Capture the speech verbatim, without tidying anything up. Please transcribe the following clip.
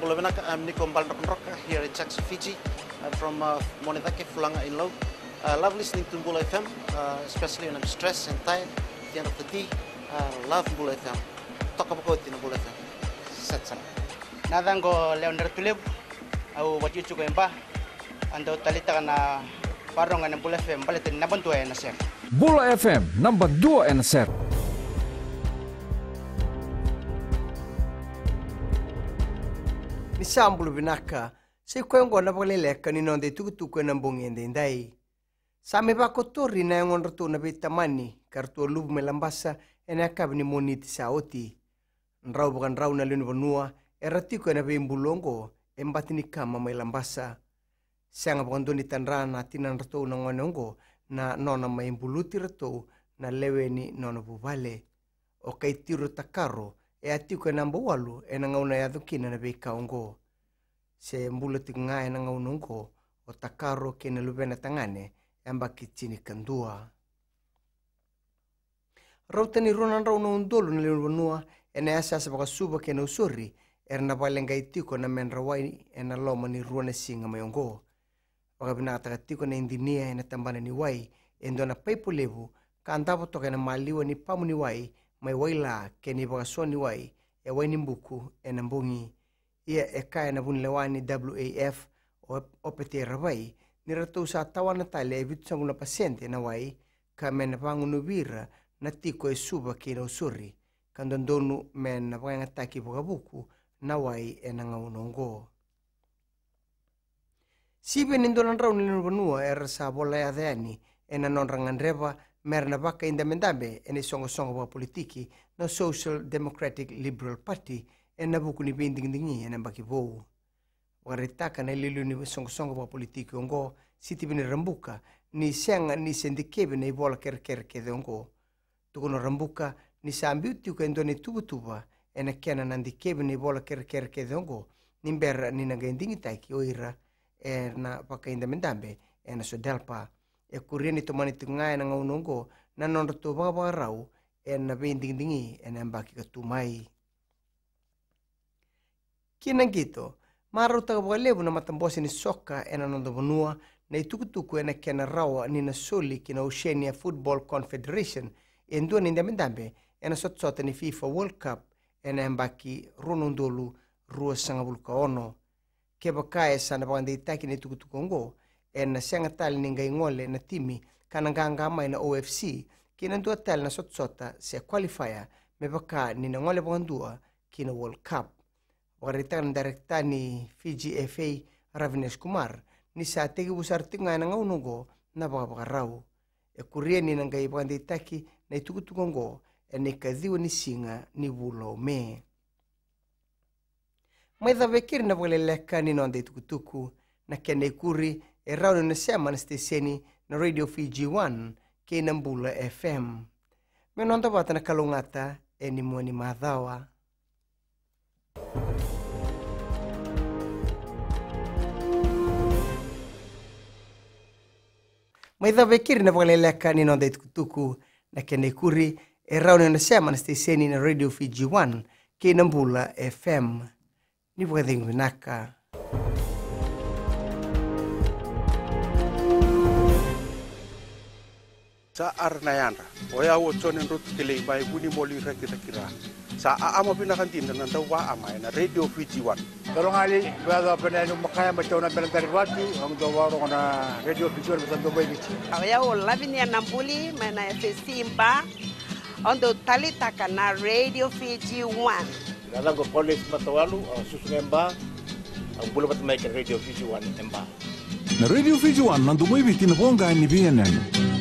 Bula vinaka, I'm Niko Baledrokadroka here in Jackson, Fiji. I'm from uh, Monecake, Fulaga in Lau. I love listening to Bula F M, uh, especially when I'm stressed and tired at the end of the day. I love Bula F M. Toka vakauti na Bula F M. Set sara. Na yacaqu o Lewa ni Ratulevu, au vakaitikotiko e Ba. Au dau taleitaka na vakarorogo ena Bula F M baleta ni naba dua ena sere. Bula F M, naba dua ena sere. Ni sa bula vinaka, sa i koya oqo na vakaleleka ni noda itukutuku ena bogi edaidai. Sa mai vakotori na yagodratou na veitamani ka ratou a luvu mai Labasa ena yakavi ni Moniti sa oti. Drau vakadrau na lewe ni vanua era tiko ena veibulu oqo e bati ni kama mai Labasa. Sega vakadua ni tadra na tinadratou na gone oqo na nona mai buluti iratou na lewe ni nona vuvale. O Kaitiro Takaro e a tiko ena naba walu ena gauna e yaco kina na veika oqo. Se bula tiko ga ena gauna oqo o Takaro kei na luvena tagane e yabaki tinikadua. Rauta ni rua na drau na udolu na lewe ni vanua ena yasayasa vakaSuva kei Nausori era na vakaleqai tiko na medra wai ena loma ni rua na siga mai oqo. Vakavinakataka tiko na idinia ena tabana ni wai e dua na paipo levu ka davo toka ena maliwa ni pamu ni wai mai Waila kei na ivakaso ni wai e Wainibuku ena bogi. Ia e kaya na vunilewa ni W A F o Opete Ravai ni ratou sa tawana tale e vitusagavulu na pasede na wai ka me na vagunuvi ira na tiko e Suva kei Nausori ka dodonu me na vakayagataki vakavuku na wai ena gauna oqo. Sivia ni dua na drau na lewe ni vanua era sa vola yaca yani ena nodra gadreva mera na vakaidabedabe ena isoqosoqo vakapolitiki na Social Democratic Liberal Party ena vuku ni veidigidigi ena yabaki vou. Vakaraitaka na iliuliu ni isoqosoqo vakapolitiki oqo, Sitiveni Rabuka, ni sega ni se dikevi na ivola kerekere kece oqo. Tukuna o Rabuka ni sa biu tiko e dua na ituvatuva ena kena na dikevi na ivola kerekere kece oqo ni bera ni na qai digitaki o ira ena vakaidabedabe ena SODELPA. E kuria ni tomani tiko ga ena gauna oqo na nodratou vakavakarau ena veidigidigi ena yabaki ka tu mai. Ki na qito, marautaka vakalevu na matabose ni soka ena noda vanua na itukutuku ena kena rawa ni na soli ki na Oceania Football Confederation e dua na idabedabe ena sotasota ni FIFA World Cup ena yabaki rua na udolu ruasagavulu ka ono. Kevaka e sa na vakadeitaki na itukutuku oqo, ena sega tale ni qai gole na timi ka na qaqa mai na O F C ki na dua tale na sotasota se qualifier me vaka ni na gole vakadua ki na World Cup. Vakaraitaka na dairekita ni Fiji F A, Ravines Kumar, ni sa tekivu sara tiko ga ena gauna oqo na vakavakarau. E kuria ni na qai vakadeitaki na itukutuku oqo ena ikaciwa ni siga ni vula o Me. Mai cava e keri na vakaleleka ni noda itukutuku. Na kena ikuri e rawa ni na sema na siteseni na Radio Fiji One kei na Bula F M. Me noda vata na kalougata e ni mua ni macawa. Mai cava e keri na vakaleleka ni noda itukutuku. Na kena ikuri e rawa ni na sema na siteseni na Radio Fiji One kei na Bula F M. Ni vakacegu vinaka. Sa ara na yadra. O yau o Jone Drotu Kelei mai Vunimoli Rakiraki Ra. Sa aama vinaka dina na dauvaama ena Radio Fiji One. Dologali, vea ca pena yani makaya mai tauna bela dari vatu, au dau varogo na Radio Fiji One, sa dau mai Viti. O yau o Lavinia Nabuli mai na F S C Ba. Au dau talitaka na Radio Fiji One. Na yacaqu o Paulesi Matawalu, au susu ga e Ba, au bula vata mai kei na Radio Fiji One e Ba. Na Radio Fiji One, na domo i Viti, na voqa ni veiyanuyanu.